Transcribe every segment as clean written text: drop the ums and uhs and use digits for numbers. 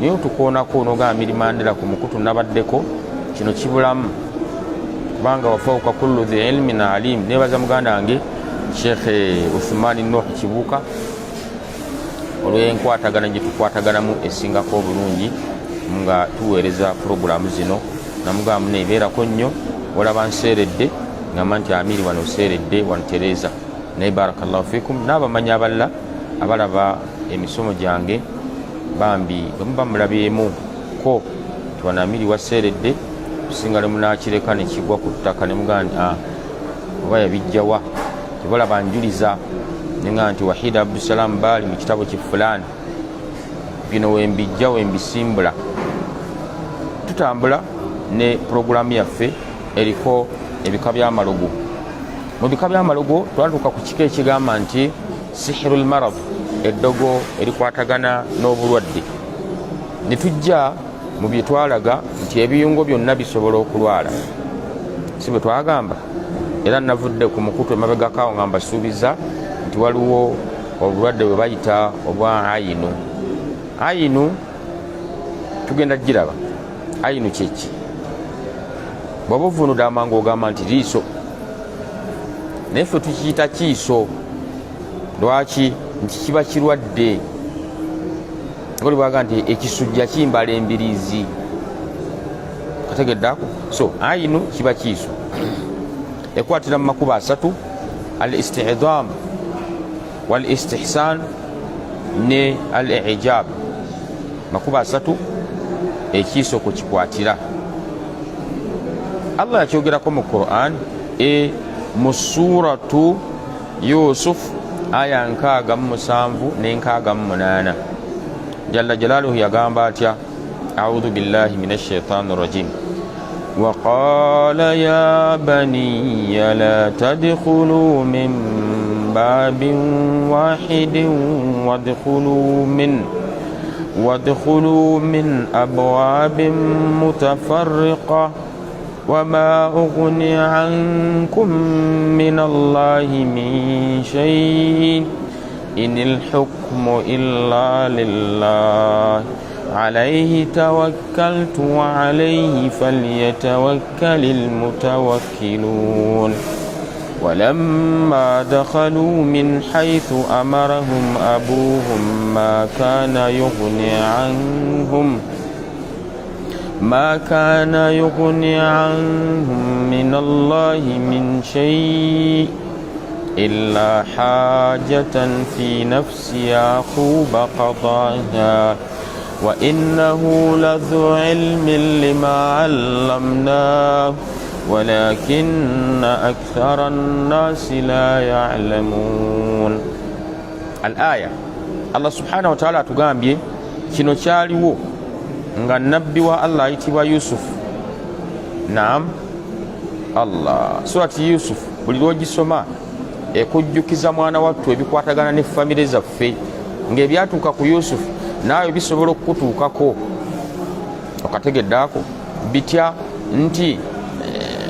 Naye otukoonako nogamba Mirimandera ku mukutu nabaddeko, kino kibulamu, kubanga wafauka kullu dhi ilmin alim. Nebaza muganda wange Sheikh Uthumani Nuh Kibuuka olw'enkwatagana gye tukwataganamu esingako obulungi nga tuweereza pulogulaamu zino. Namugamba, muneebeerako nnyo, olaba nseeredde, ngamba nti Amiri wano oseeredde, wano tereeza. Naye barakallahu fikum. N'abamanyi abalala abalaba emisomo gyange, bambi bwe muba mulabyemu ko nti wano Amiri waseeredde, kusinga ne munakireka ne kigwa ku ttaka ne mugamba nti ah, oba yabijjawa. Tebalaba njuliza nenga nti Wahid Abdusalam Baali mu kitabo kye fulani, bino wembijja wembisimbula. Tutambula ne pulogulaamu yaffe eriko ebika by'amalogo. Mu bika by'amalogo twatuuka ku kika ekigamba nti sihiru lmarad, eddogo erikwatagana n'obulwadde, ne tujja mu bye twalaga nti ebiyungo byonna bisobola okulwala, si bwe twagamba? Era navudde ku mukutu emabegakaawo nga mbasuubiza nti waliwo obulwadde bwe bayita obwa ayinu. Ayinu tugenda giraba. Ayinu kyeki? Bwaba ovunudde amangu ogamba nti liiso, naye ffe tukiyita kiiso. Lwaki? Nti kiba kirwadde, oli bwaga nti ekisujja kimbala embiriizi, kategeddeako. So ayinu kiba kiiso, ekwatira mu makubo asatu: al istidam wal istihsan ne al ijab. Makubo asatu ekiiso kukikwatira. Allah yakyogerako mu Quran, e mu Suratu Yusuf, aya 67 ne 68. Jalla jalaluhu yagamba atya? Audhu billahi min ashaitani rajim. وقال يا بني لا تدخلوا من باب واحد وادخلوا من أبواب متفرقة وما أغني عنكم من الله من شيء إن الحكم إلا لله عليه توكلت وعليه فليتوكل المتوكلون. ولما دخلوا من حيث أمرهم أبوهم ما كان يغني عنهم من الله من شيء إلا حاجة في نفس يعقوب قضاها وإنه لذو علم لما علمناه ولكن أكثر الناس لا يعلمون. الآية. Allah subhanahu wataala atugambye kino kyaliwo nga nabbi wa Allah ayitibwa Yusufu. Naam, Allah, Surati Yusufu buli lwogisoma ekujjukiza mwana wattu ebikwatagana ne famire zaffe, ng'ebyatuuka ku Yusufu naawe bisobola okukutuukako. Okategeddeako bitya nti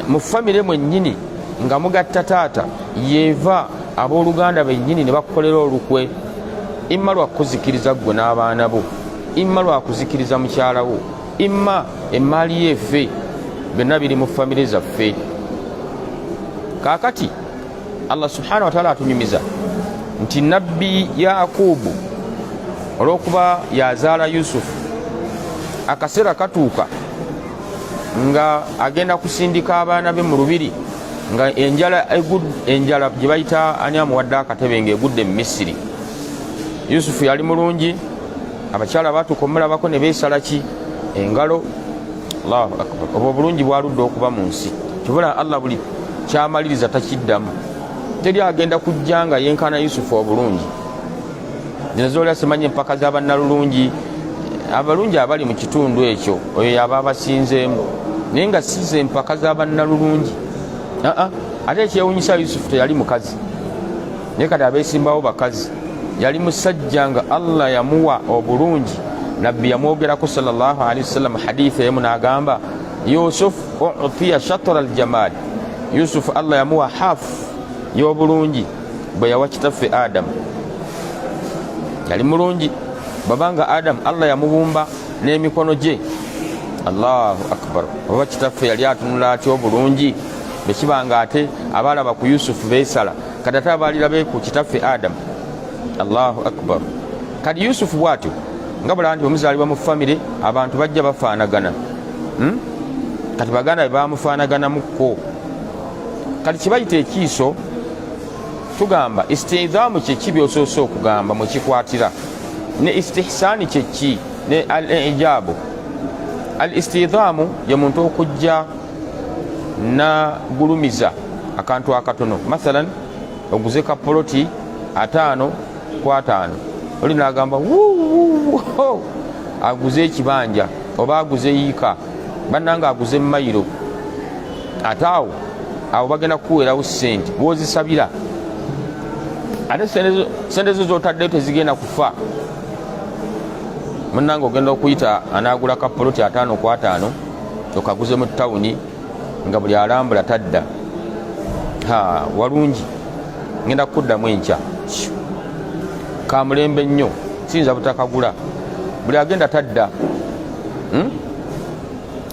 mu famire mwennyini nga mugatta taata yeeva abooluganda bennyini ne bakukolera olukwe, imma lwakuzikiriza ggwe n'abaana bo, imma lwakuzikiriza mukyala wo, imma emaali yeefe, byonna biri mu famire zaffe. Kaakati Allah subhanahu wataala atunyumiza nti nabbi Yakubu, olw'okuba yazaala Yusufu, akaseera katuuka nga agenda kusindika abaana be mu lubiri nga enjala, enjala gye bayita ani amuwadde akatebe, ngaegudde mu Misiri. Yusufu yali mulungi, abakyala batuuka omulabako ne beesala ki engalo. Allahu akbar! Obwo obulungi bwaludde okuba mu nsi. Kibula Allah buli kyamaliriza takiddamu. Teri agenda kujja nga yenkana Yusufu obulungi. Zino zoli asimanyi empaka z'abannalulungi, abalungi abali mu kitundu ekyo, oyo yaba abasinzeemu, naye nga size empaka z'abannalulungi. Aa, ate ekyewunyisa, Yusufu teyali mukazi, naye kati abeesimbawo bakazi. Yali musajja nga Allah yamuwa obulungi. Nabbi yamwogerako sallallahu alaihi wasallam haditha emu n'agamba, "Yusuf utiya shatra aljamali." Yusufu Allah yamuwa hafu y'obulungi bwe yawa kitaffe Adamu. Yali mulungi, babanga Adamu Allah yamubumba. N'emikono gye. Allahu akbar! Oba kitaffe yali atunula atya obulungi? Bwekiba nga ate abaalaba ku Yusufu beesala, kati ate abaalirabe ku kitaffe Adamu. Allahu akbar! Kati Yusufu bwatyo nga bulaba nti bwemuzaalibwa mu famire abantu bajja bafaanagana, Kati baganda be bamufaanaganamuko. Kati kibayita ekiiso. Tugamba istidhamu kyeki byosoose okugamba mwekikwatira, ne istihsaani kyeki, ne al ijabu. Al istidhamu ye muntu okujja nagulumiza akantu akatono. Mathalan, oguze ka poloti 50 ku 50, oli nagamba aguze ekibanja oba aguze yiika, bannanga aguze mayiro. Ate awo abo bagenda kukuweerawo sente wozisabira, ate sente zo zotaddeyo tezigenda kufa. Munange, ogenda okuyita anagula ka poloti 50 ku 50, okaguze mu tawuni, nga buli alambula tadda. Ha, walungi, ngenda kukuddamu enkya, kamulembe nnyo, siyinza butakagula. Buli agenda tadda,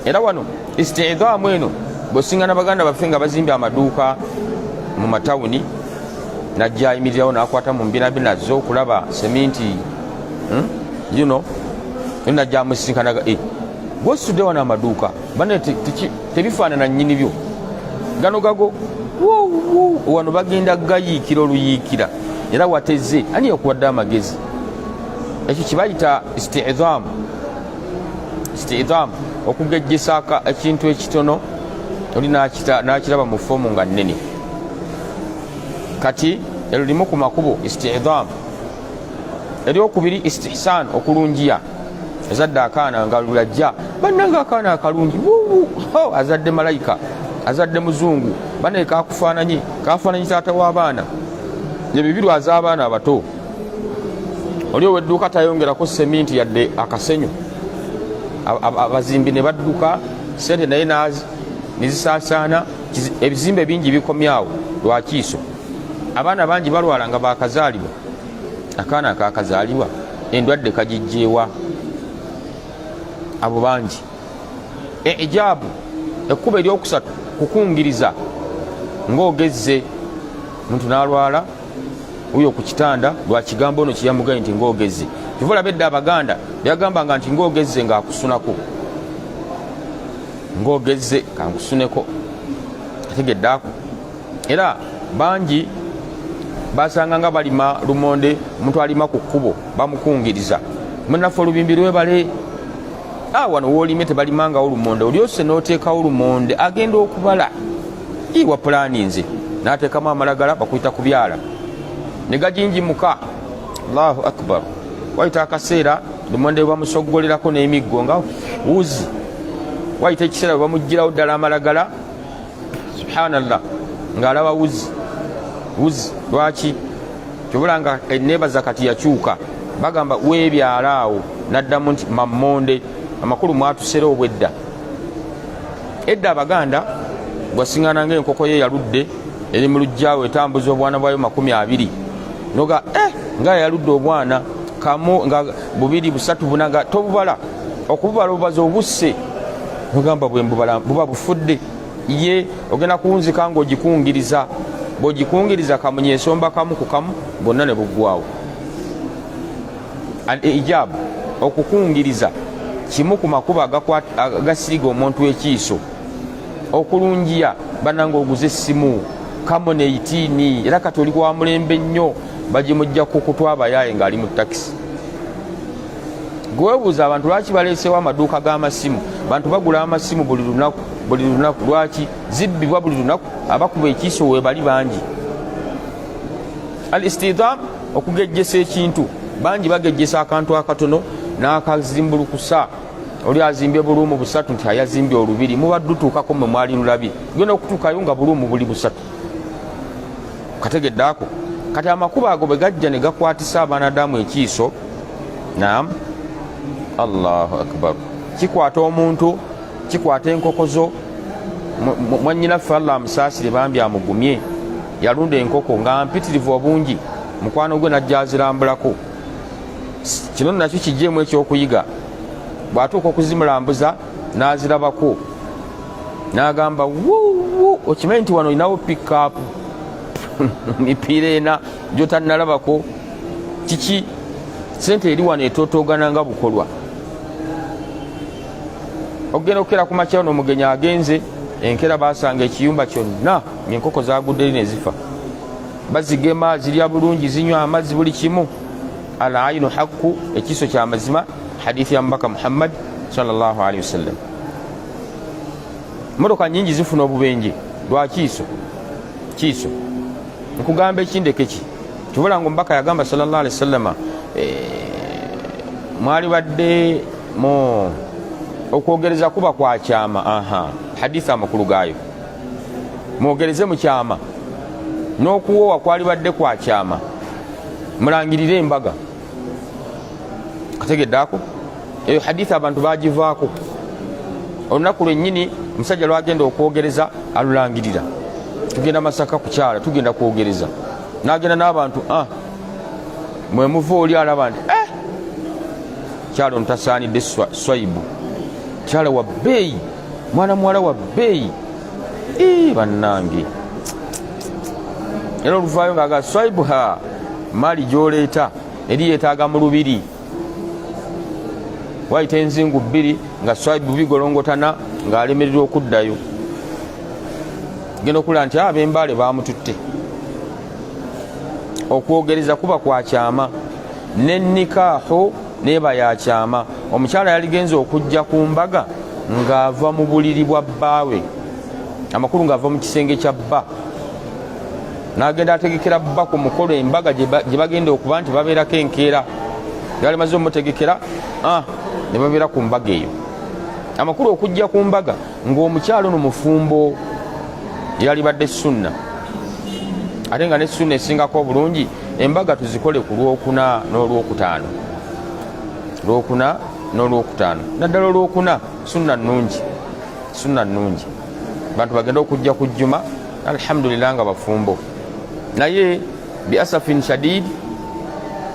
Era wano istidaamu eno, bwesingana baganda baffe nga bazimbye amaduuka mu matawuni, najja ayimirirawo nakwata mu mbinabina zo okulaba seminti, Najja amusisinkanaga, eh, gwosudde wano amaduuka bane tebifaanana nnyini byo, gano gago wano bagenda gayiikira oluyiikira, era wateze ani yakuwadde amagezi? Ekyo kibayita istidaamu. Istidaamu okugejjesa ekintu ekitono, oli nakiraba mu foomu nga nnene. Kati eryo limu ku makubo, istidaamu. Eryokubiri istihsan, okulungiya. Azadde akaana nga lulajja, bannanga akaana akalungi, azadde malayika, azadde muzungu, banaye kakufaananye, kafaananyi taata w'abaana. Ebyo birwaza abaana abato. Oli owedduuka tayongerako seminti yadde akasenyu, abazimbi ne badduka sente naye nezisaasaana. Ebizimbe bingi bikomyawo lwakiiso. Abaana bangi balwala nga bakazaalibwa. Akaana akakazaalibwa endwadde kagijjeewa? Abo bangi. Ijaabu, ekkuba eryokusatu, kukungiriza ng'ogezze. Muntu n'alwala oyo ku kitanda lwakigambo ono kyeyamugaye nti ng'ogezze. Kyova olaba edda Abaganda byagambanga nti ng'ogezze ng'akusunako, ng'ogezze kankusuneko, ategedde ako. Era bangi basanga nga balima lumonde, omuntu alima ku kkubo bamukungiriza, munaffe olubimbi lwebale. Ah, wano wolimye tebalimangawo lumonde, olyose n'oteekawo lumonde, agenda okubala iwa pulaani nze n'ateekamu amalagala bakuyita kubyala ne gajinjimuka. Allahu akbar! Wayita akaseera lumonde bamusogolerako n'emiggo nga wuzi. Wayita ekiseera bwe bamugirawo ddala amalagala, subhanallah, ng'alaba wuzi wuzi. Lwaki? Kyobula nga enebaza kati yakyuka, bagamba weebyala awo, naddamu nti mammonde. Amakulu mwatusera obwedda. Edda Abaganda bwasiŋŋana nga enkoko ye yaludde eri mu lujjaawo etambuza obwana bwayo 20, noga eh, nga yaludde obwana kamu nga bubiri, busatu, buna, nga tobubala okububala obubazi obusse, nogamba bwembubala buba bufudde. Ye ogenda kuwunzika ngaogikungiriza, bwogikungiriza kamunye esomba kamu ku kamu, bwonna ne buggwawo. Al ijabu, okukungiriza, kimu ku makubo agasiiga omuntu ekiiso. Okulungiya, bananga oguze essimu Camon 18, era kati oli kwa mulembe nnyo, bagimujja kukutu abayaaye ng'ali mu takisi. Gwewebuuza abantu lwaki baleesewo amaduuka g'amasimu? Bantu bagula amasimu buli lunaku, buli lunaku. Lwaki zibbibwa buli lunaku? Abakuba ekiiso weebali bangi. Al istidam, okugejjesa ekintu. Bangi bagejjesa akantu akatono n'akazimbulukusa. Oli azimbye buluumu busatu nti ayazimbye olubiri, muba dutuukako mwe mwali lulabye, genda okutuukayo nga buluumu buli busatu. Kategedde ako. Kati amakubo ago bwe gajja ne gakwatisa abaana damu ekiiso. Naam, Allahu akbar! Kikwata omuntu, kikwata enkoko zo. Mwannyinaffe, Allah amusaasire bambi amugumye, yalunda enkoko nga mpitirivu obungi. Mukwano gwe najja azirambulako. Kino nakyo kijjeemu ekyokuyiga. Bw'atuuka okuzimulambuza n'azirabako n'agamba, wuwu, okimanyi nti wano olinawo pickup mipiira ena gyotannalabako? Kiki? Sente eri wano etotoogana nga bukolwa. Okugenda okukera ku makya, n'omugenyi agenze. Enkera basanga ekiyumba kyonna ng'enkoko zagudde eri ne zifa. Bazigema, zirya bulungi, zinywa amazzi, buli kimu. Al ainu haqqu, ekiiso kyamazima, hadithi ya Mubaka Muhammad sallallahu alaihi wasallam. Motoka nyingi zifuna obubenje lwa kiiso. Kiiso nkugamba ekindeke ki kibula nga omubaka yagamba sallallahu alaihi wasallama, mwali badde mu okwogereza kuba kwa kyama. Aha, hadithi amakulu gaayo, mwogereze mu kyama, n'okuwoowa kwali badde kwa kyama, mulangirire embaga. Kategeddeako eyo hadithi, abantu bagivaako. Olunaku lwennyini omusajja lwagenda okwogereza alulangirira, tugenda Masaka kukyala, tugenda kwogereza, nagenda n'abantu. Ah, mwemuva oli alaba nti eh, kyalo ntasaanidde swaibu, kyala wa bbeeyi, mwana muwala wa bbeeyi, bannange. Era oluvaayo ngaaga swaibu, ha, maali gyoleeta eri yeetaaga mu lubiri. Wayita enzingu bbiri nga swaibu bigolongotana, ng'alemererwa okuddayo. Genda okulaba nti ab'embaale bamututte. Okwogereza kuba kwa kyama, ne nikaahu neeba ya kyama. Omukyala yaligenza okujja ku mbaga ng'ava mu buliri bwa bbaawe, amakulu ng'ava mu kisenge kya bba, n'agenda ategekera bba ku mukolo, embaga gye bagenda okuba nti babeerako enkeera. Yali maze omutegekera, ah, ne babeera ku mbaga eyo. Amakulu okujja ku mbaga ng'omukyalo ono mufumbo yalibadde sunna, ate nga ne sunna esingako obulungi, embaga tuzikole ku Lwokuna n'Olwokutaano, Lwokuna n'Olwokutaano, naddala Olwokuna. Sunna nnungi, sunna nnungi. Bantu bagenda okujja ku Jjuma, alhamdulillah, nga bafumbo. Naye biasafin shadid,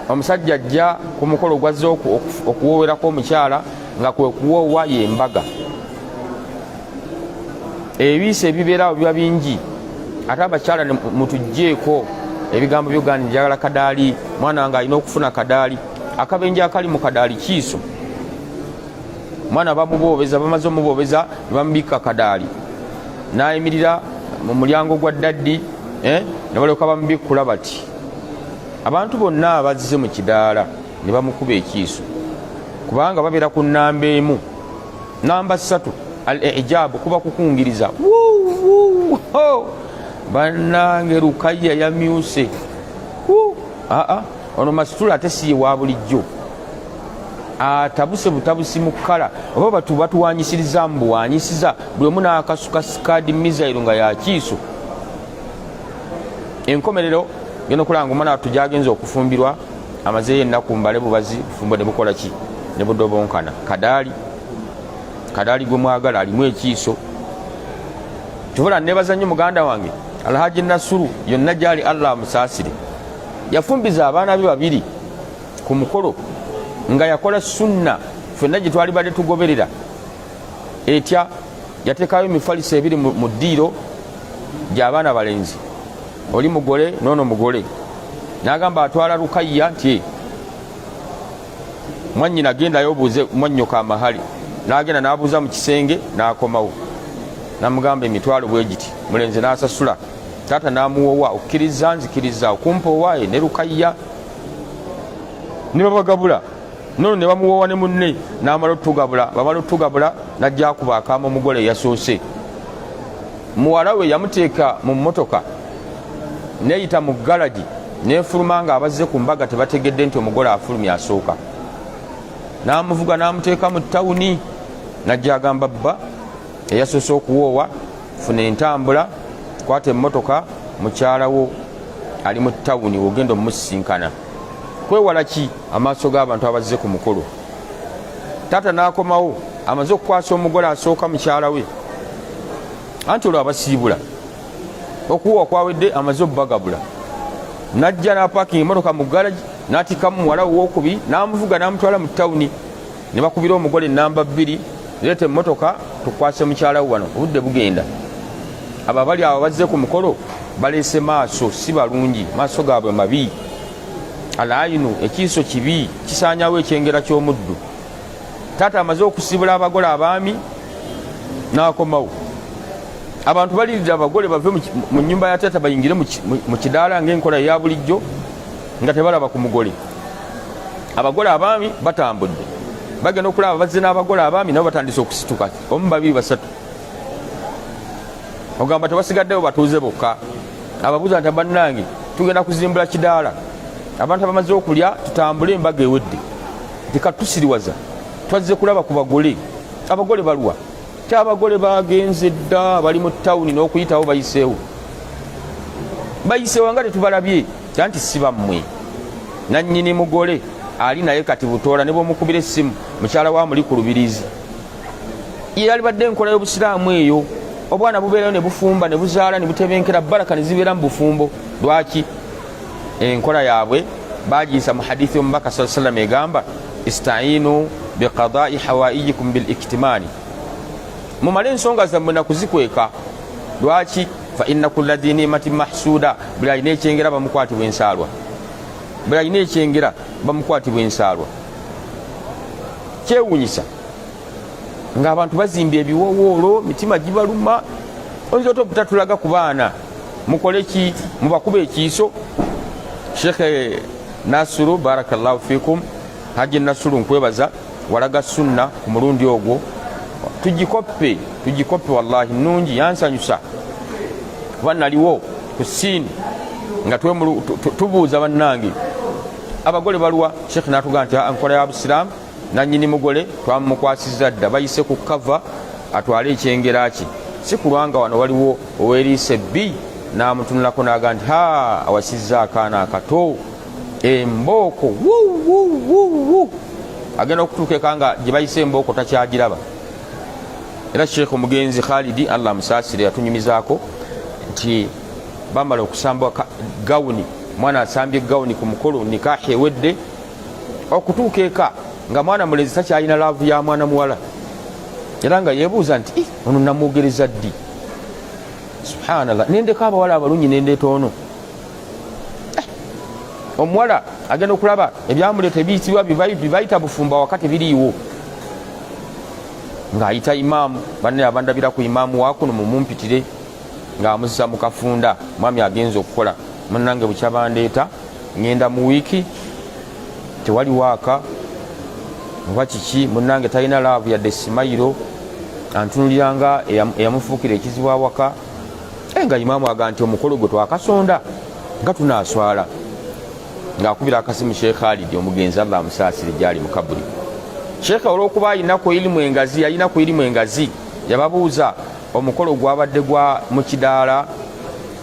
omusajja ajja ku mukolo gwazze okuwoowerako omukyala nga kwe kuwoowa yembaga. Ebiisa ebibeerawo biba bingi. Ate abakyala mutugjeeko ebigambo byogandi, njagala kadaali, mwana wange alina okufuna kadaali. Akabenje akali mu kadaali kiiso. Mwana bamuboobeza, bamaze omuboobeza ne bamubikka kadaali, n'ayimirira mu mulyango gwa daddi, eh, ne balyoka bamubikkula bati. Abantu bonna abazze mu kidaala ne bamukuba ekiiso, kubanga babeera ku nnamba emu, namba 3. Al ijabu kuba kukungiriza. Bannange, Rukaya yamyuse. Aa, ono masitula ate siye wa bulijjo, atabuse butabusi mu kkala, oba batu batuwanyisiriza mu buwanyisiza, buli omu n'akasuka scud missile nga yakiiso. Enkomerero genda okulanga omwana wattu gyagenza okufumbirwa, amazeeyo ennaku mbale bubazi, bufumbo ne bukola ki? Ne budobonkana. Kadaali, kadaali gwe mwagala alimu ekiiso. Tubula nebaza nnyo muganda wange Alhaji Nasuru, yonna gyali Allah amusaasire, yafumbiza abaana be babiri ku mukolo nga yakola sunna ffenna gye twali badde tugoberera. Etya? Yateekayo emifaliso ebiri mu ddiiro gy'abaana balenzi, oli mugole noono mugole, n'agamba atwala Rukayya nti, "Mwannyina, gendayo obuuze mwannyoko amahali." N'agenda n'abuuza mu kisenge, n'akomawo n'amugamba emitwalo bwe giti. Mulenzi n'asasula, taata n'amuwowa, "Okkiriza? Nzikiriza okumpa owaaye ne Rukayya." Ne babagabula nono, ne bamuwoowa ne munne, n'amala otugabula. Bamala otugabula, najja akuba akaama omugole eyasoose. Muwala we yamuteeka mu mmotoka neyita mu galagi, nefuluma nga abazze ku mbaga tebategedde nti omugole afulumya asooka. N'amuvuga n'amuteeka mu tawuni, najja agamba bba eyasoose okuwoowa, "Funa entambula, kwata emmotoka, mukyalawo ali mu tawuni, wogenda omumusisinkana." Kwewala ki? Amaaso g'abantu abazze ku mukolo. Taata n'akomawo amaze okukwasa omugole asooka mukyala we, anti olwo abasiibula okuwa kwawedde, amaze obubagabula, najja n'apakinga emotoka mu garagi, n'atikamu muwala we owokubiri, n'amuvuga n'amutwala mu tawuni. Ne bakubira omugole enamba 2, leeta emmotoka tukwase mukyala wo wano, obudde bugenda. Abo abali awo bazze ku mukolo baleese maaso si balungi, maaso gaabwe mabi. Alayinu, ekiiso kibi kisaanyawo ekyengera ky'omuddu. Taata amaze okusibula abagole abaami n'akomawo, abantu baliridde abagole bave mu nyumba ya taata bayingire mu kidaala ng'enkola eya bulijjo, nga tebalaba ku mugole. Abagole abaami batambudde, bagenda okulaba bazze n'abagole abaami nabo batandise okusituka, omu, babiri, basatu. Ogamba tewasigaddewo batuuze bokka. Ababuuza nti, bannange, tugenda kuzimbula kidaala, abantu abamaze okulya tutambule, embaga ewedde. Tekatusiriwaza, twazze kulaba ku bagole. Abagole balwa? Ti abagole bagenze dda, bali mu tawuni n'okuyitawo bayiseewo, bayiseewo nga tetubalabye. Nti si bammwe, nannyini mugole ali naye kati butoola ne bwomukubira essimu, mukyala wa muli ku lubirizi. Ye yalibadde enkola y'obusiraamu eyo, obwana bubeerayo ne bufumba ne buzaala ne butebenkera, baraka ne zibeera mu bufumbo. Lwaki enkola yaabwe bagiyisa mu hadithi y'omubaka saa sallam egamba, istainu biqadai hawaijikum biliktimani, mumale ensonga zammwe nakuzikweka. Lwaki? Fa inna kulla dhi nimatin mahsuda, buli alina ekyengera bamukwatibwa ensaalwa, buli alina ekyengera bamukwatibwa ensaalwa. Kyewunyisa ng'abantu bazimbye ebiwowoolo, mitima gibaluma. Oyinza ota obutatulaga ku baana? Mukole ki? Mubakuba ekiiso. Shekhe Nasuru, barakallahu fikum. Haji Nasuru, nkwebaza walaga sunna ku mulundi ogwo. Tugikoppe, tugikoppe, wallahi nungi. Yansanyusa kuba naliwo ku siini nga tubuuza, bannange, abagole baluwa? Shekhe natugaa nti nkola ya busiraamu, nanyini mugole twamukwasiza dda, bayise ku kava atwale ekyengera kye. Si kulwanga wano waliwo oweriisa ebbi n'amutunulako n'aga nti ha, awasizza akaana akato, embooko wuwuwuwu. Agenda okutuuka eka nga gye bayise embooko takyagiraba. Era Sheekh omugenzi Khalidi, Allah amusaasire, yatunyumizaako nti bamala okusamba gawuni, mwana asambye gawuni ku mukolo, nikaha ewedde, okutuuka eka nga mwana mulenzi takyalina laavu ya mwana muwala, era nga yebuuza nti, ono namwogereza ddi? Subhanallah, nendeka abawala abalungi nendeeta ono. Omuwala agenda okulaba ebyamuleeta ebiyitibwa bibayita bufumba waka tebiriiwo, ng'ayita imaamu, banne abandabira ku imaamu wakuno mumumpitire, ng'amuzza mu kafunda. Mwami agenza okukola, munange bukya bandeeta ngenda mu wiiki tewali waaka oba kiki, munange talina laavu yadde simayiro, antunuliranga eyamufuukira ekizibu awaka. Nga imaamu aga nti omukolo gwe twakasonda nga tunaaswala, ng'akubira akasimu Sheekh Khalidi omugenzi, Allah amusaasire gyali mu kabuli. Sheekh olw'okuba ayinaku ilimu engazi, yalinaku ilimu engazi, yababuuza omukolo gwabadde gwa mu kidaala,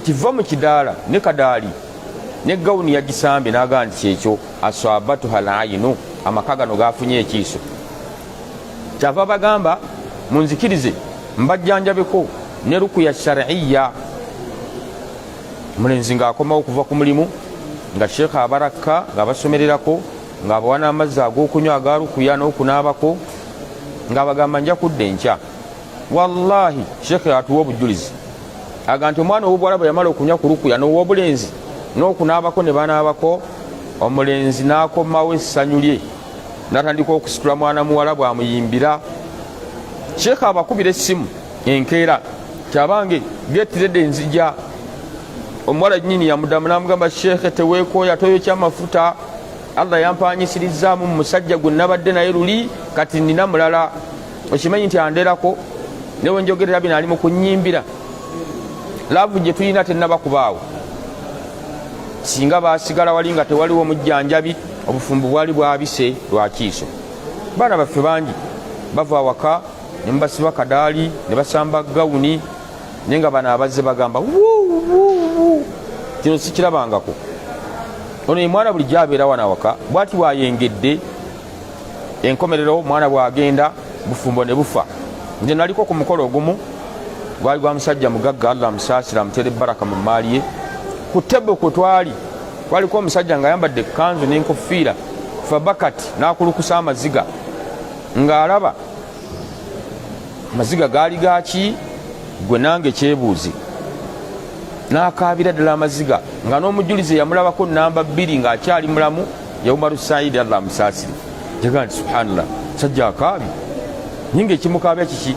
tiva mu kidaala ne kadaali ne gawuni yagisambye, n'agaa nti kyekyo aswabatuha layinu, amaka gano gafunye ekiiso. Kyava bagamba munzikirize mbajjanjabeko ne rukuya shariya. Omulenzi ng'akomawo okuva ku mulimu, nga sheekha abarakka, ng'abasomererako, ng'abawa n'amazzi ag'okunywa aga rukuya n'okunaabako, ng'abagamba nja kudda enkya. Wallahi sheekhe atuwa obujulizi aga nti omwana ow'obuwala bwe yamala okunywa ku rukuya n'ow'obulenzi n'okunaabako ne banaabako, omulenzi n'akomawo essanyu lye n'atandika okusitula mwana muwala bw'amuyimbira. Sheekhe abakubira essimu enkeera kyabange get ready, nzija. Omuwala nyini yamuddamu n'amugamba, sheekhe teweekooya, toyokya amafuta, Allah yampanyisirizaamu mu musajja gwe nabadde naye luli, kati nina mulala. Okimanyi nti anderako newe njogerera bino ali mu kunyimbira, laavu gye tulina tennaba kubaawo. Singa basigala wali nga tewaliwo mujjanjabi, obufumbo bwali bwabise lwakiiso. Baana baffe bangi bava awaka ne mubasiba kadaali ne basamba gawuni, naye nga bano abazze bagamba wuwuwu, kino sikirabangako. Ono ye mwana bulijjo abeera wano awaka bwati bwayengedde. Enkomerero omwana bwagenda, bufumbo ne bufa. Nze naliko ku mukolo ogumu, gwali gwa musajja mugagga, Allah amusaasira amutere baraka mu maali ye. Ku tebo kwe twali kwaliko omusajja ng'ayambadde ekkanzu n'enkofiira, fabakati n'akulukusa amaziga. Ng'alaba amaziga gaali gaki, gwe nange kyebuuze. N'akaabira ddala amaziga, nga n'omujulizi eyamulabako namba 2 ng'akyali mulamu ye Umaru Saidi, Allah amusaasire. Yagaa nti subhanallah, sajja akaabye naye nga ekimukaabya kiki?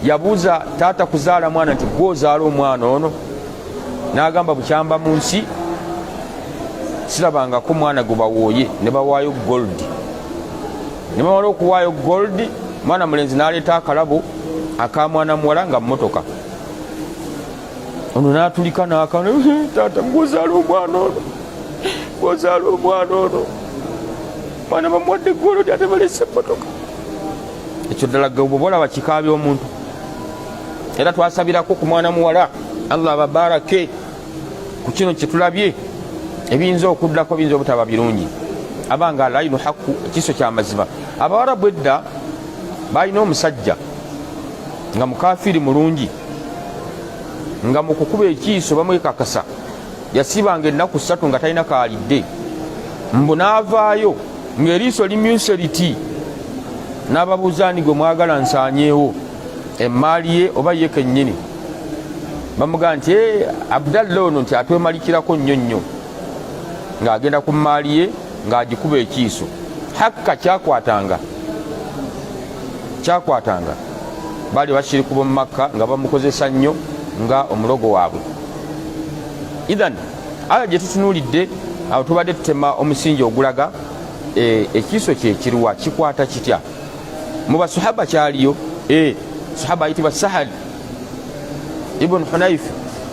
Yabuuza taata kuzaala mwana nti gwozaala omwana ono? N'agamba bukyamba mu nsi sirabangako mwana gwe bawooye ne bawaayo gold, ne bamala okuwaayo gold mwana mulenzi n'aleeta akalabo aka mwana muwala nga mmotoka. Ono n'atulika n'akana, taata gwozaala omwana ono, gwozaala omwana ono, mwana bamuwadde gold ate balese emmotoka. Ekyo ddala bwe olaba kikaabya omuntu. Era twasabirako ku mwana muwala, Allah ababarake ku kino kyetulabye. Ebiyinza okuddako biyinza obutaba birungi, abanga alainu haku, ekiso kyamazima. Abawarabu edda balina omusajja nga mukafiiri mulungi, nga mu kukuba ekiiso bamwekakasa, yasibanga ennaku 3 nga talina kaalidde, mbu n'avaayo ng'eriiso limyuse liti, n'ababuuza ani gwe mwagala nsaanyeewo, emmaali ye oba ye kennyini? Bamugamba nti Abdallah ono nti atwemalikirako nnyo nnyo, ng'agenda ku mmaali ye ng'agikuba ekiiso. Hakka kyakwatanga kyakwatanga, baali bashiriku b'omu Makka nga bamukozesa nnyo nga omulogo waabwe. Ithan aya gye tutunuulidde awo, tubadde tutema omusingi ogulaga ekiiso kyekiruwa, kikwata kitya mu basahaba. Kyaliyo sahaba ayitibwa Sahal ibn Hunayf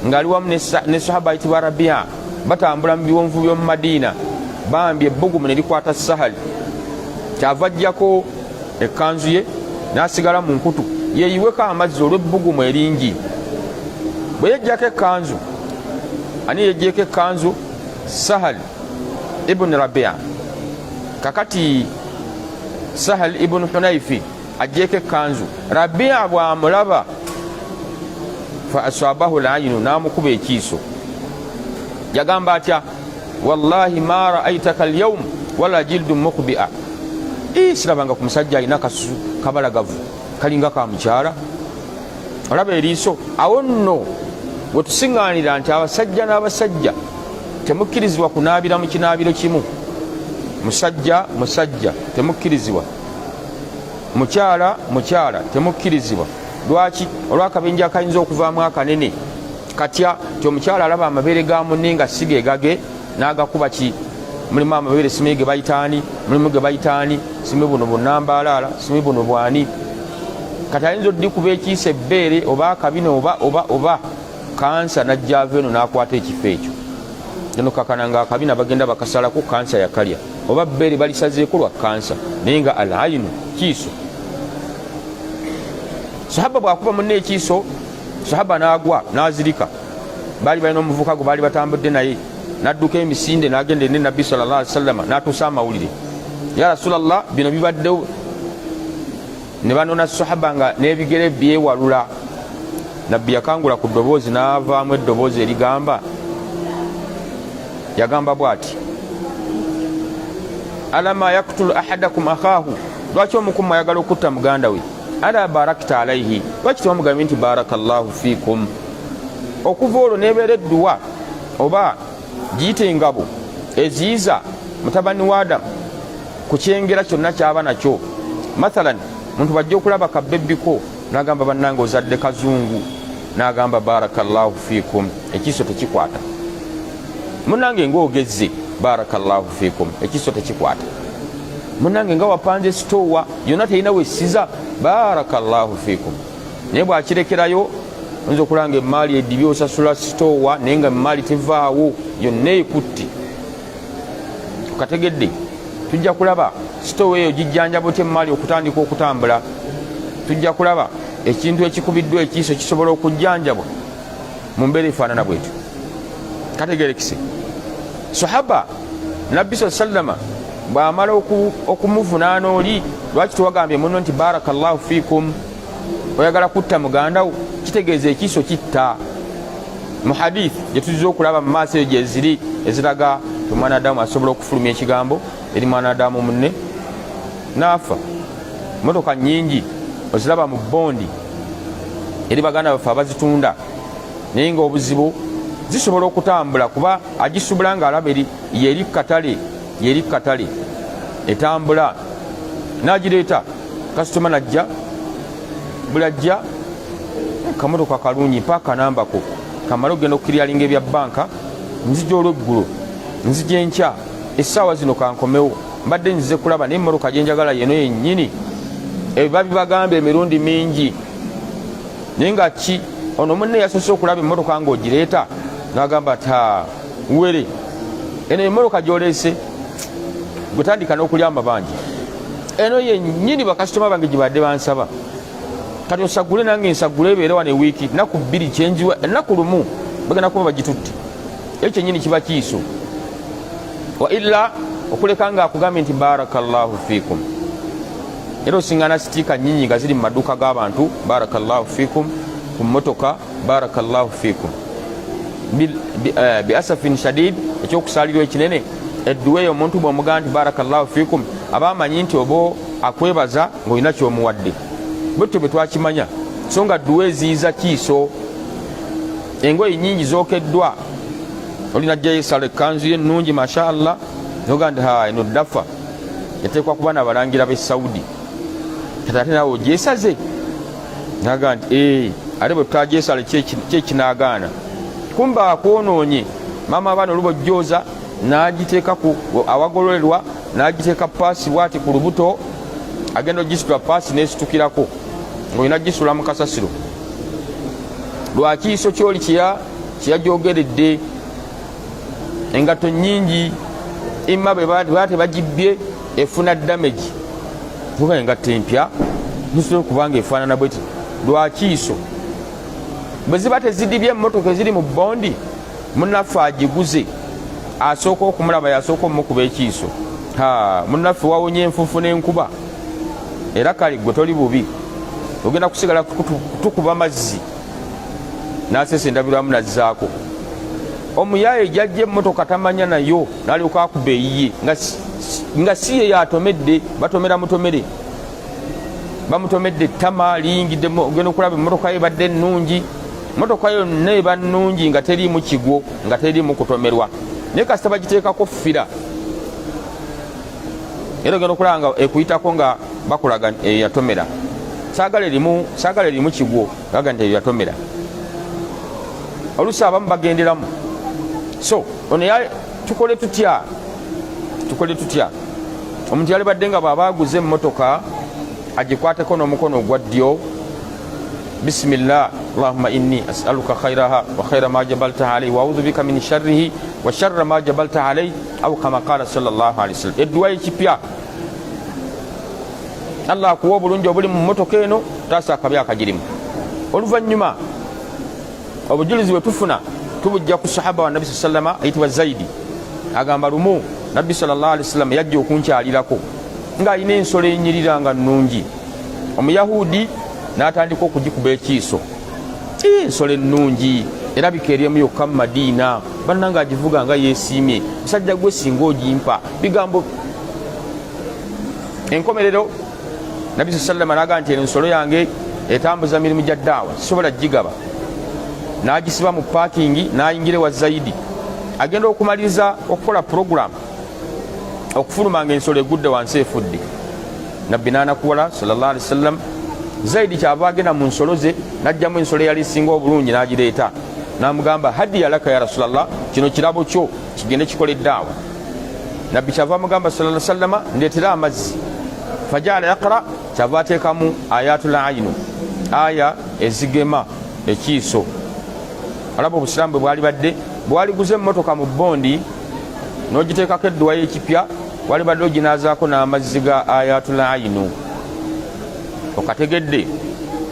ng'ali wamu ne sahaba ayitibwa Rabia, batambula mu biwonvu by'omu Madiina. Bambi ebbugumu ne likwata Sahal, kyava ajjako ekkanzu ye n'asigala mu nkutu yeeyiweko amazzi olw'ebbugumu eringi. Bwe yejjako ekkanzu, ani yejjeeko ekkanzu? Sahal ibn Rabia. Kakati Sahal ibn Hunaifi ajjeeko ekkanzu, Rabia bw'amulaba, fa asabahu lainu, n'amukuba ekiiso. Yagamba atya? Wallahi ma raaitaka alyawm wala jildu mukbia. Sirabanga ku musajja alina kasusu kabalagavu kalinga ka mukyala. Olaba eriiso. Awo nno wetusiŋŋaanira nti abasajja n'abasajja temukkirizibwa kunaabira mu kinaabiro kimu. Musajja musajja temukkirizibwa, mukyala mukyala temukkirizibwa. Lwaki? Olw'akabinja akayinza okuvaamu akanene katya ti omukyala alaba amabeere ga munne nga si gegage n'agakuba ki. Mulimu amabeere simanyi ge bayitaani, mulimu ge bayitaani, simanyi buno bunambaalaala, simanyi buno bwani. Kati ayinza oddikuba ekiisa ebbeere oba akabina oba oba oba kansa, najja ava eno n'akwata ekifo ekyo eno kakana nga akabina bagenda bakasalako, kansa yakalya, oba bbeere balisazeeko lwa kansa. Naye nga al ainu kiiso. Sahaba bwakuba munne ekiiso, sahaba n'agwa n'azirika. Baali balina omuvuka gwe baali batambudde naye, n'adduka emisinde n'agenda eri Nabbi sallallahu alaihi wasallam n'atuusa amawulire, ya Rasulallah, bino bibaddewo. Ne banona sahaba nga n'ebigere byewalula. Nabbi yakangula ku ddoboozi n'avaamu eddoboozi erigamba, yagamba bw'ati, alama yaktulu ahadakum akhaahu, lwaki omukumu ayagala okutta muganda we? Ala barakta alaihi, lwaki tewamugambye nti barakallahu fikum? Okuva olwo nebeera edduwa oba giyite engabo eziyiza mutabani wa Adamu ku kyengera kyonna kyaba nakyo. Mathalan, muntu bajja okulaba kabebbiko nagamba, bannange ozadde kazungu, nagamba barakallahu fikum, ekiiso tekikwata. Munange ngaogezze, barakallahu fikum, ekiiso tekikwata. Munange nga wapanze sitowa yonna terina wessiza, barakallahu fikum. Naye bwakirekerayo oyinza okulanga emaali edibye, osasula sitowa naye nga emaali tevaawo yonna ekutte. Tukategedde, tujja kulaba sitowa eyo gijjanjaba otya emaali okutandika okutambula. Tujja kulaba ekintu ekikubiddwa ekiiso kisobola okujjanjabwa mu mbeera efaanana bwetyo. Kategerekise, sahaba Nabbi saa sallama bw'amala okumuvunaana oli, lwaki tewagambye muno nti barakallahu fikum, oyagala kutta muganda wo? Kitegeeza ekiiso kitta. Mu hadith gye tuzza okulaba mu maaso eyo gyeziri eziraga ti omwana adamu asobola okufulumya ekigambo eri mwana adamu munne n'afa. Motoka nyingi oziraba mu bondi eri baganda baffe abazitunda, naye nga obuzibu zisobola okutambula kuba agisubula nga alaba eri yeri katale, yeri katale etambula, nagireeta kasitoma najja buli ajja kamotoka kalungi mpa akanambako kamale okugenda okukiryalinga ebya banka, nzija olweggulo, nzija enkya essaawa zino kankomewo, mbadde nzize kulaba naye emmotoka gyenjagala yeno yennyini. Ebyo babibagamba emirundi mingi, naye nga ki ono munne yasoose okulaba emmotoka ng'ogireeta n'agamba ta were eno emmotoka gy'oleese, gwe tandika n'okulya amabanja, eno yennyini bakasitoma bange gye badde bansaba, kati osagule nange nsagule ebeere wano ewiiki nnaku 2 kyenjiwa ennaku lumu bagenda kuba bagitutte. Ekyo kyennyini kiba kiiso wa illa okuleka nga akugambye nti barakallahu fikum. Era osingana sitiika nyingi nga ziri mu maduuka g'abantu, barakallahu fikum ku mmotoka, barakallahu fikum biasafin shadid. Ekyokusaalirwa ekinene, edduwa eyo omuntu bw'omugamba nti barakallahu fikum aba amanyi nti oba akwebaza ng'olina ky'omuwadde. Bwetutyo bwe twakimanya, so nga dduwa eziyiza kiiso. Engoye nyingi zokeddwa, olina jjayo esala ekkanzu ye ennungi masha Allah, noga nti ha eno ddafa eteekwa kuba nabalangira b'e Saudi, kati ate naawe ogyesaze, naga nti ee ate bwe tutagyesala kyekinaagaana, kumba akwonoonye. Maama abaana oluba ojjooza n'agiteeka ku awagololerwa, n'agiteeka paasi bwati ku lubuto, agenda ogisitula paasi n'esitukirako ng'olina gisula mu kasasiro lwakiiso kyoli kyeyajogeredde. Engatto nyingi imma bwe baba tebagibbye efuna damage, tuga engatto empya nsobola okuba nga efaanana bweti lwakiiso. Bwe ziba tezidibye emmotoka eziri mu bondi, munnaffe agiguze asooka okumulaba yasooka omukuba ekiiso, munnaffe wawonye enfuufu n'enkuba, era kale gwe toli bubi, ogenda kusigala kutukuba mazzi. N'aseesa endabirwamu nazzaako omuyaaye jajja emmotoka tamanya nayo n'alyoka akuba eyiye nga si ye yatomedde, batomera mutomere, bamutomedde ettama liyingidde. Ogenda okulaba emmotoka ye ebadde ennungi, motoka yonna eba nnungi nga teriimu kigwo, nga teriimu kutomerwa, naye kasita bagiteekako ffira, era ogenda okulaba nga ekuyitako nga bakulaga eyo yatomera, saagala erimu, saagala erimu kigwo, gaga nti eyo yatomera. Oluusi abamu bagenderamu. So ono tukole tutya? Tukole tutya? Omuntu yalibadde nga bw'aba aguze emmotoka agikwateko n'omukono ogwa ddyo, bisimillah allahumma inni asaluka khairaha wa khaira ma jabaltaha alaihi wa audhu bika min sharrihi wa sharra ma jabaltaha alaihi, au kama qala sallallahu alaihi wasallam. Edduwa y'ekipya, Allah akuwa obulungi obuli mu mmotoka eno, taasa akabi akagirimu. Oluvannyuma obujulizi bwe tufuna tubujja ku sahaba wa Nabbi saa sallama ayitibwa Zaidi, agamba lumu Nabbi sallallahu alaihi wasallam yajja okunkyalirako ng'alina ensolo enyirira nga nnungi. Omuyahudi n'atandika okugikuba ekiiso, ensolo ennungi erabika eri emu yokka mu Madiina, bannanga agivuga nga yeesiimye, musajja gwe singa ogimpa. Bigambo enkomerero Nabbi saa sallama naga nti eno ensolo yange etambuza mirimu gya daawa, sisobola gigaba. N'agisiba mu paakingi n'ayingira ewa Zaidi, agenda okumaliriza okukola puroguramu okufuluma nga ensolo egudde wansi efudde. Nabbi n'anakuwala sallallahu alaihi wasallam. Zaidi kyava agenda mu nsolo ze n'ajjamu ensolo eyali esinga obulungi n'agireeta, n'amugamba hadiya laka ya Rasulallah, kino kirabo kyo kigende kikola eddaawa. Nabbi kyava amugamba sallallahu alaihi wasallama ndeetera amazzi, fajaala yaqra, kyava ateekamu ayatul ainu, aya ezigema ekiiso. Alaba obusiraamu bwe bwali badde bwaliguza emmotoka mu bondi n'ogiteekako edduwa y'ekipya, walibadde oginaazaako n'amazzi ga ayatul ainu, okategedde?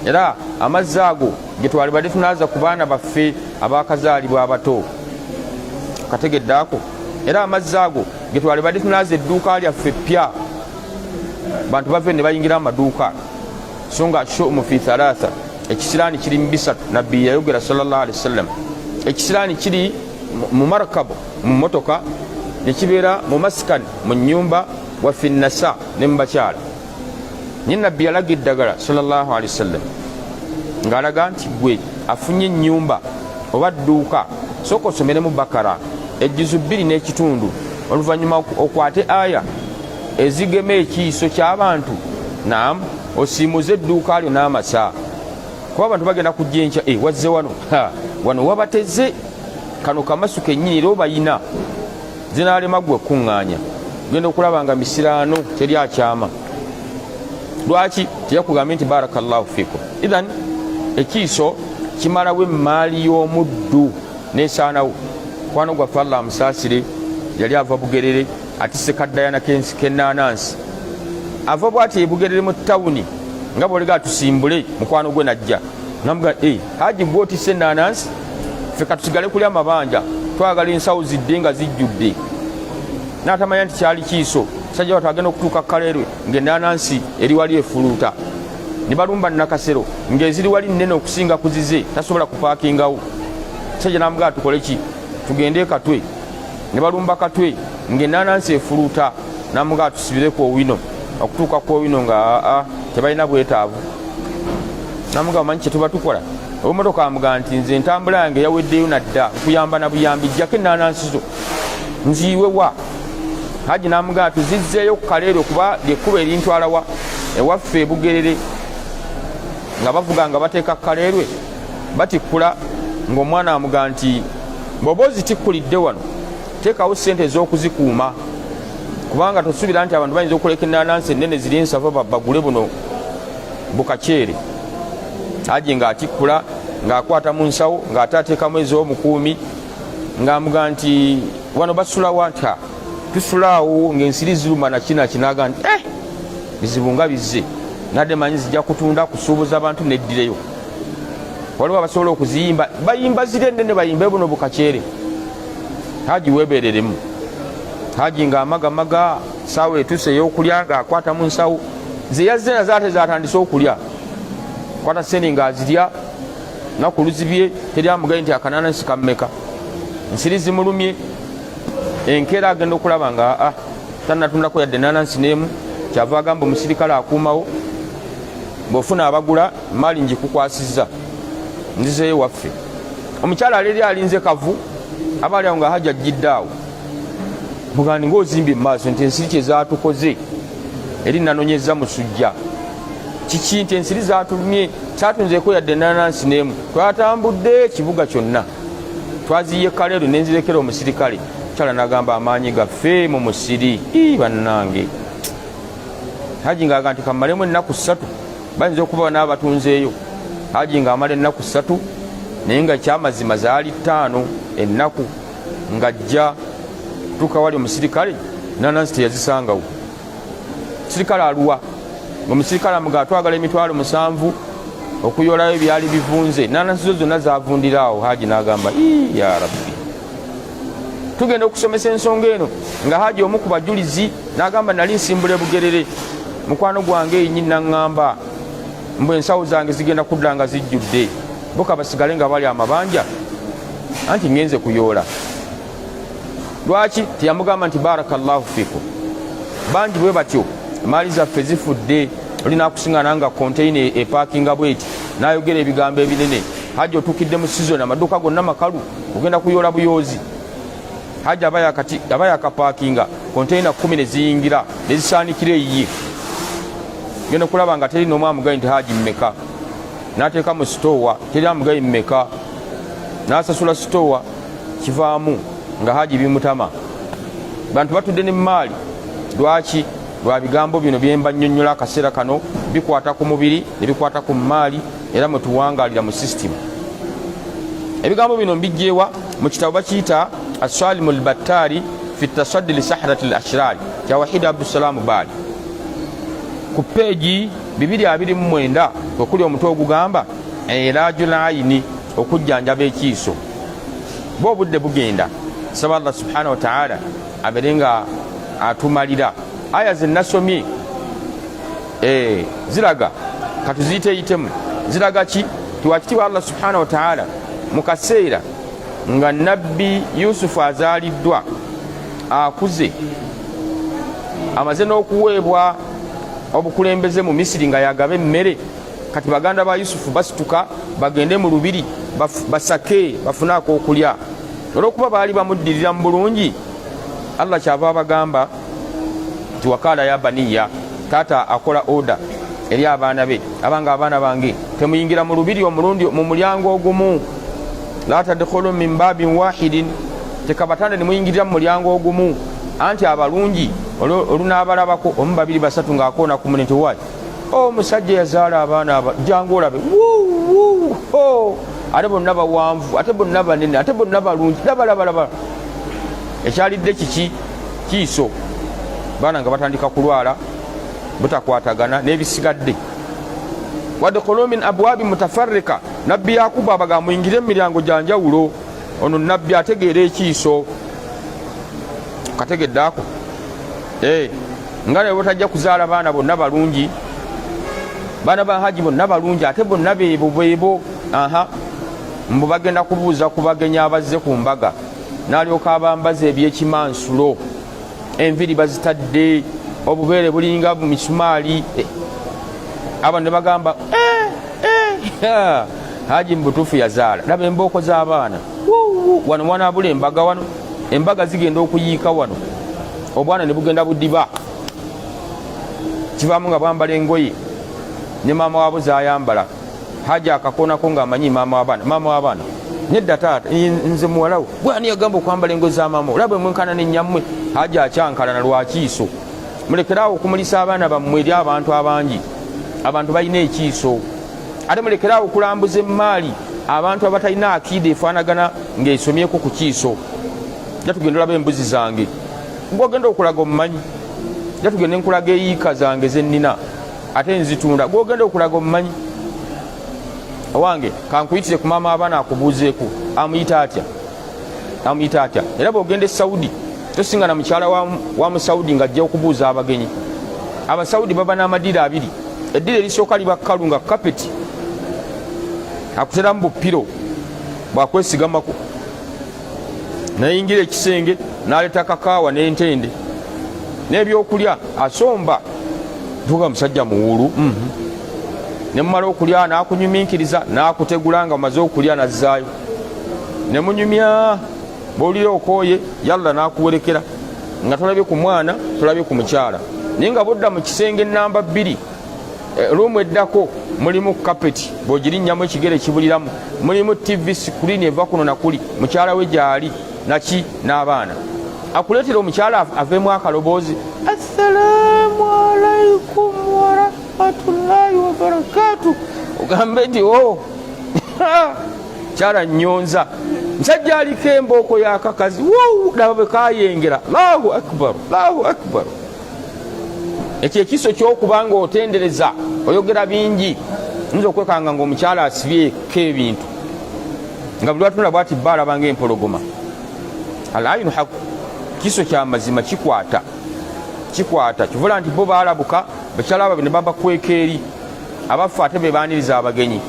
Era amazzi ago ge twalibadde tunaaza ku baana baffe abakazaalibwa abato, okategedde ako? Era amazzi ago ge twalibadde tunaaza edduuka lyaffe ppya, bantu bave ne bayingira amaduuka. So nga shumu fi thalatha, ekisiraani kiri mu bisatu, Nabbi yayogera sallallahu alaihi wasallam, ekisiraani kiri mu markabu, mu motoka, nekibeera mu maskan, mu nyumba, wa fi nasa, ne mu bakyala. Naye Nabbi yalaga eddagala sallallahu alehi wasallam ng'alaga nti gwe afunye ennyumba oba dduuka, sooka osomeremu Bakara ejjuzu 2 n'ekitundu, oluvannyuma okwate aya ezigema ekiiso ky'abantu, nam osiimuze edduuka lyo n'amasa, kuba abantu bagenda kujja enkya. E, wazze wano, wano wabateze kano kamasu kennyini, era obayina zinaalema gwe kuŋŋaanya. Genda okulaba nga misiraano, teri akyama. Lwaki teyakugambye nti barakallahu fikum? Ithan ekiiso kimalawo emaali y'omuddu nesaanawo. Kwano gwaffe, Allah amusaasire, yali ava Bugerere atisse kaddayana kenanansi, ava bwati ebugerere mu tawuni nga bwolega tusimbule, mukwano gwe najja namuga, e haji, gwe otisse enanansi, ffe katusigale kulya amabanja, twagala ensawo zidde nga zijjudde. N'atamanya nti kyali kiiso. Sajja watu agenda okutuuka Kaleerwe ng'enanansi eri wali efuluuta, ne balumba Nakasero ng'eziri wali nnene okusinga ku zize, tasobola kupaakingawo. Sajja namugaa, tukole ki? Tugende Katwe. Ne balumba Katwe ng'enanansi efuluuta. Namugaa, tusibire ku Owino. Okutuuka ku Owino nga aa tebalina bwetaavu. Namugaa, omanyi kyetuba tukola? Obumotoka amugaa nti nze entambula yange yaweddeyo nadda, nkuyamba na buyambi, jjako enanansi zo nziiwe wa haji. Namugaa, tuzizzeeyo ku Kaleerwe kuba lyekkuba erintwalawa ewaffe ebugerere. Nga bavuga nga bateeka Kaleerwe, batikkula, ng'omwana amugaa nti bw'oba ozitikkulidde wano, teekawo sente ez'okuzikuuma, kubanga tosuubira nti abantu bayinza okuleka enanansi ennene ziri ensava bagule buno bukaceere. Haji ng'atikkula, ng'akwata mu nsawo, ng'ate ateekamu ez'omukuumi, ng'amuga nti wano basulawa? Nti tusulaawo ng'ensiri ziruma nakinakinaga nti eh, bizibu nga bizze, nadde manyi zijja kutunda kusuubuza abantu neddireyo. Waliwo abasobola okuziyimba, bayimba ziri ennene, bayimbe buno bukaceere. Haji webereremu. Haji ng'amagamaga, saawa etuuse ey'okulya, ng'akwata mu nsawo ze yazze nazo, ate zatandise okulya, kwata sente ng'azirya naku luzibye, teri amugaye nti akananasi kammeka. Nsiri zimulumye. Enkeera agenda okulaba nga aa tanatundako yadde nanansi n'emu. Kyava agamba omusirikale akuumawo, bw'ofuna abagula, maali ngikukwasizza, nzizeeyo waffe. Omukyala aleri alinze kavu, aba ali awo nga hajja ajjidde awo, mugandi ngaozimbye mu maaso nti ensiri kyezatukoze eri nanonyeza musujja kiki, nti ensiri zatulumye, kyatunzeeko yadde nanansi n'emu, twatambudde ekibuga kyonna, twaziye Kaleero nenzirekera omusirikale. Kyala nagamba, amaanyi gaffe mu musiri. Bannange, haji ngaaga nti kamalemu ennaku 3, bayinza okuba n'abatunzeeyo. Haji ng'amala ennaku 3, naye nga kyamazima zaali 5 ennaku. Ng'ajja tuuka wali omusirikale, nanansi teyazisangawo. Sirikale aluwa? Omusirikale amugaa, twagala 700,000 okuyolayo ebyali bivunze, nanansi zo zonna zavundira awo. Haji n'agamba, ya Rabbi. Tugenda okusomesa ensonga eno nga haji omu ku bajulizi n'agamba, nali nsimbula ebugerere, mukwano gwange enyi naŋŋamba mbwe ensawo zange zigenda kudda nga zijjudde, boka basigale nga bali amabanja, anti ngenze kuyoola. Lwaki teyamugamba nti barakallahu fikum? Bangi bwe batyo emaali zaffe zifudde. Olina akusiŋana nga konteina epakinga bweti, nayogera ebigambo ebinene. Haji otukidde mu sizoni, amaduuka gonna makalu, ogenda kuyoola buyoozi. Haji aba yakapakinga konteina 10 neziyingira nezisaanikira eyiye. Genda okulaba nga teri nomu amugaye nti haji mmeka. Nateeka mu sitowa, teri amugaye mmeka, nasasula sitowa. Kivaamu nga haji bimutama, bantu batudde ne maali. Lwaki? Lwa bigambo bino byemba nnyonnyola akaseera kano, bikwata ku mubiri ne bikwata ku maali, era mwe tuwangaalira mu sisitimu. Ebigambo bino mbijjeewa? Mu kitabo bakiyita Asalimu Lbattaari fi tasaddi li sahrati l ashiraari kya Wahidi Abdusalaamu Baali, ku peegi 229 kwekuli omutwe ogugamba ilaju layini, okujjanjaba ekiiso. Bwe obudde bugenda, saba Allah subhanahu wataala abeere nga atumalira. Aya zenasomye ziraga, katuziyiteyitemu, ziraga ki? Tiwakitiibwa Allah subhanahu wataala mu kaseera nga Nabbi Yusufu azaaliddwa, akuze, amaze n'okuweebwa obukulembeze mu Misiri nga yagaba emmere. Kati baganda ba Yusufu basituka bagende mu lubiri basake bafune ak'okulya. Olw'okuba baali bamuddirira mu bulungi, Allah kyava abagamba nti wakaala ya baniya, taata akola oda eri abaana be, abanga abaana bange temuyingira mu lubiri omulundi mu mulyango ogumu, la tadkhulu min babin wahidin, tekabatanda ne muyingirira mu mulyango ogumu, anti abalungi olunaabalabako omu babiri basatu ng'akoona ku mune nti wayi omusajja yazaala abaana aba jangu olabe ate bonna bawanvu ate bonna banene ate bonna balungi labalabalaba ekyalidde kiki kiiso baana nga batandika kulwala butakwatagana n'ebisigadde wadkhulu min abwabi mutafarrika. Nabbi Yakubu abagamba muyingire mu miryango gya njawulo. Ono nabbi ategeera ekiiso kategedde ako eh, nga naye botajja kuzaala baana bonna balungi, baana ba haji bonna balungi ate bonna beebo beebo. Aha, mbu bagenda kubuuza ku bagenyi abazze ku mbaga, n'alyoka abambaza ebyekimansulo, enviri bazitadde, obubeere bulinga misumaali. Eh, abo ne bagamba eh, eh, haji mubutuufu yazaala. Laba embooko z'abaana wano, wanaabula embaga wano, embaga zigenda okuyiika wano, obwana ne bugenda budiba, kivaamu nga bwambala engoye ne maama waabo zayambala. Haji akakoonako ng'amanyi maama w'abaana, maama w'abaana nedda taata, nze muwalawo bwani yagamba okwambala engoye za maama, olaba mwenkana nenyammwe. Haji akyankalana lwakiiso. Mulekeraawo okumulisa abaana bammwe eri abantu abangi, abantu balina ekiiso. Ate mulekeraawo okulambuza emmaali abantu abatalina akiida efaanagana ng'esomyeko ku kiiso. Ja tugenda olaba embuzi zange, gwogenda okulaga omumanyi. Ja tugenda enkulaga eyiika zange zennina ate nzitunda, gwogenda okulaga omumanyi. Owange kankuyitire ku maama abaana akubuuzeeku amuyita atya, amuyita atya. Era bwogenda e Saudi tosinga na mukyala wa musaudi ng'ajja okubuuza abagenyi. Abasaudi baba n'amadiiro abiri, eddiro erisooka liba kkalu nga kapeti, akuteramu bupiro bwakwesigamako, nayingira ekisenge n'aleeta kakaawa n'entende n'ebyokulya, asomba tuga musajja muwulu. Ne mumala okulya n'akunyuminkiriza n'akutegula nga omaze okulya n'azzaayo ne munyumya, bw'olira okooye yalla n'akuwerekera nga tolabye ku mwana, tolabye ku mukyala. Naye nga bodda mu kisenge namba 2, ruumu eddako, mulimu kapeti bw'ogirinnyamu ekigere kibuliramu, mulimu TV screen eva kuno nakuli, mukyala we gyali naki n'abaana. Akuleetera omukyala aveemu akaloboozi, assalaamu alaikum warahmatullahi wabarakatu, ogambe nti o oh, kyala nyonza musajja aliko embooko yakakazi, laba bwe kayengera, allahu akbar, allahu akbar. Ekyo ekiso kyokuba nga otendereza oyogera bingi, yinza okwekanga nga omukyala asibyeko ebintu nga buli lwatunula bwati bba alaba nga empologoma. Alayinu haku, kiso kyamazima kikwata, kikwata kivula nti bo balabuka bakyala babe ne babakweka eri abaffe ate bebaniriza abagenyi.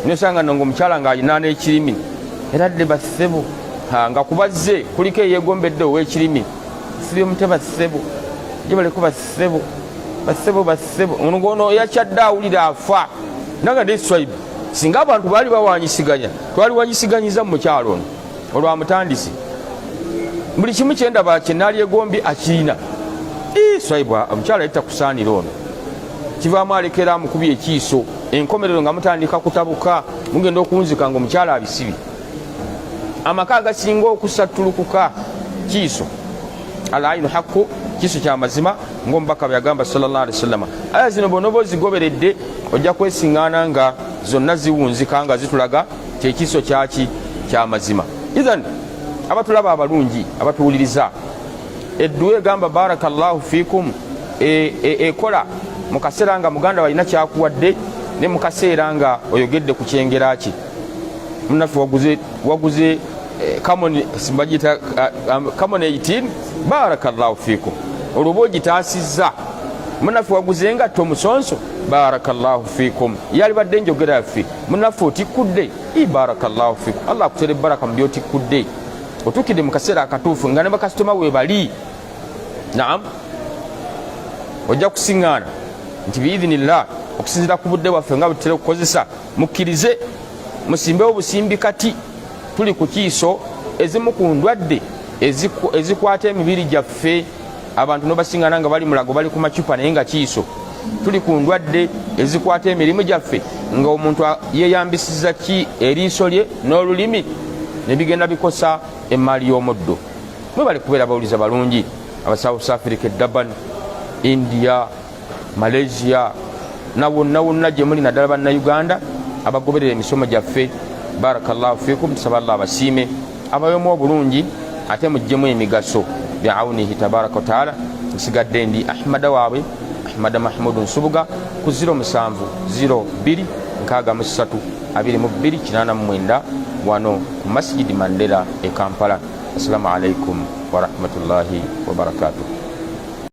Nosanga no nga omukyala ng'alina n'ekirimi era dde bassebo nga kubazze kuliko eyegombedde ow'ekirimi sibye mutya bassebo gyebaleko bassebo bassebo bassebo ono ngono yakyadde awulira afa nanga ne swaibu. Singa abantu baali bawanyisiganya, twaliwanyisiganyiza mu mukyalo ono olwamutandisi buli kimu kyendaba kyenalyegombye akirina. Swaibu omukyala yali takusaanira ono, kivaamu alekera amukubye ekiiso, enkomerero nga mutandika kutabuka, mugenda okunzika nga omukyala abisibye. Amaka agasinga okusattulukuka kiiso. Alainu haku, kiiso kyamazima ngaomubaka bwe yagamba sallallahu alaihi wasallama. Aya zino bwonoba ozigoberedde ojja kwesiŋŋaana nga zonna ziwunzika nga zitulaga kyekiiso kyaki kyamazima. Ithan abatulaba abalungi abatuwuliriza, edduwa egamba barakallahu fikum ekola mu kaseera nga muganda walina kyakuwadde ne mu kaseera nga oyogedde ku kyengera kye. Munaffe waguze kamoni, bagiyita kamoni 18, barakallahu fikum, olwo oba ogitaasizza. Munaffe waguze engatto omusonso, barakallahu fikum, yalibadde enjogera yaffe. Munaffe otikkudde, barakallahu fikum, Allah akutere baraka mu byotikkudde, otuukidde mu kaseera akatuufu nga ne bakasitoma we bali. Naam, ojja kusiŋŋaana Nti biidhinillah, okusinziira ku budde bwaffe nga bwetutera okukozesa, mukkirize musimbewo obusimbi. Kati tuli ku kiiso, ezimu ku ndwadde ezikwata emibiri gyaffe, abantu nobasingana nga bali mulago, bali ku macupa, naye nga kiiso. Tuli ku ndwadde ezikwata emirimu gyaffe, nga omuntu yeyambisiza ki eriiso lye n'olulimi, nebigenda bikosa emaali y'omuddo. Mwebale kubeera bawuliza balungi. Aba South Africa, Durban, India, Malaysia, na wonna wonna gye muli, naddala Bannayuganda abagoberera emisomo gyaffe, barakallahu fikum. Tusaba Allah abasiime, abayemu obulungi, ate muggyemu emigaso biaunihi tabaraka wataala. Nsigadde ndi Ahmada waabwe, Ahmada Mahmudu Nsubuga, ku 07 02 63 22 89, wano ku Masjidi Mandela e Kampala. Assalamu alaikum warahmatullahi wabarakatuh.